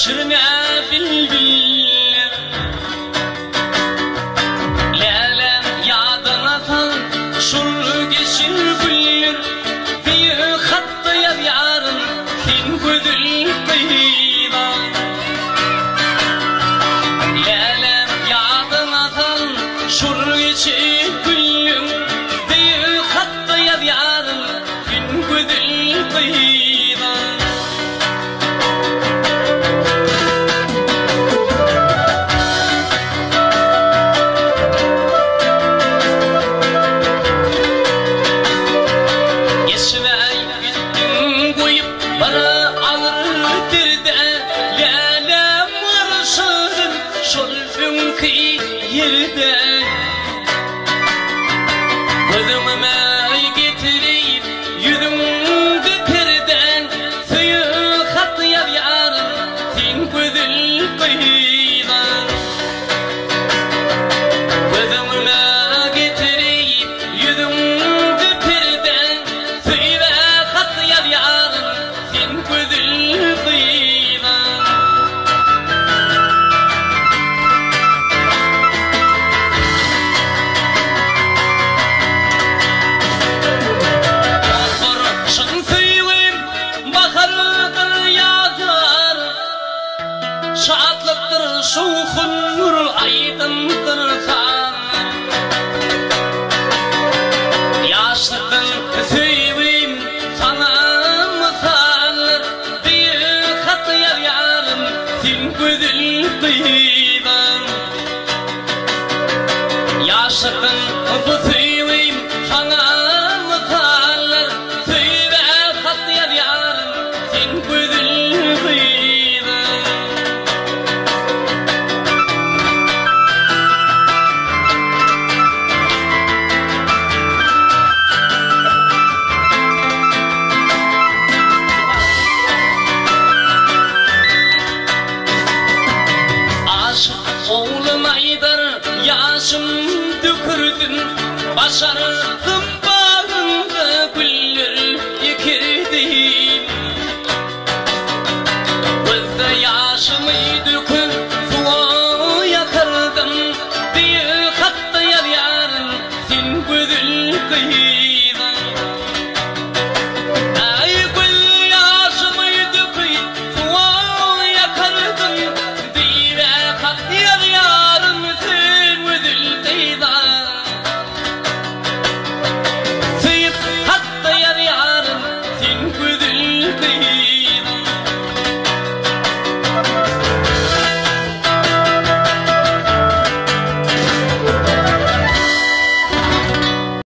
Şirine bilbiller. Läläm ýadyňa sal şol geçen günler, Diýip hatda ýazýaryn sen gözel gyza. Läläm ýadyňa sal şol geçen günler, Diýip hatda ýazýaryn sen gözel gyza. Geçmäý gitdiň goýup bir agyr derde, Läläm garaşaryn şol öňki ýerde. Göz öňüme getirip ýüzüňde perde, Söýeg hat ýazýaryn sen gözel gyza. Göz öňüme getirip ýüzüňde perde, Söýeg hat ýazýaryn sen gözel gyza. Dostlar, çyn söýgim bahardyr, ýazlar, Şatlykdyr, şowhundyr, aýdymdyr, sazlar. Ýaşlykdan söýgim saňa mysaldyr, Diýip hat ýazýaryn sen gözel gyza. Ýaşlykdan bu söýgim saňa mysaldyr, Söýgä hat ýazýaryn sen gözel gyza. Aşyk oglum aýdar, ýaşym dökürdim, Başardym.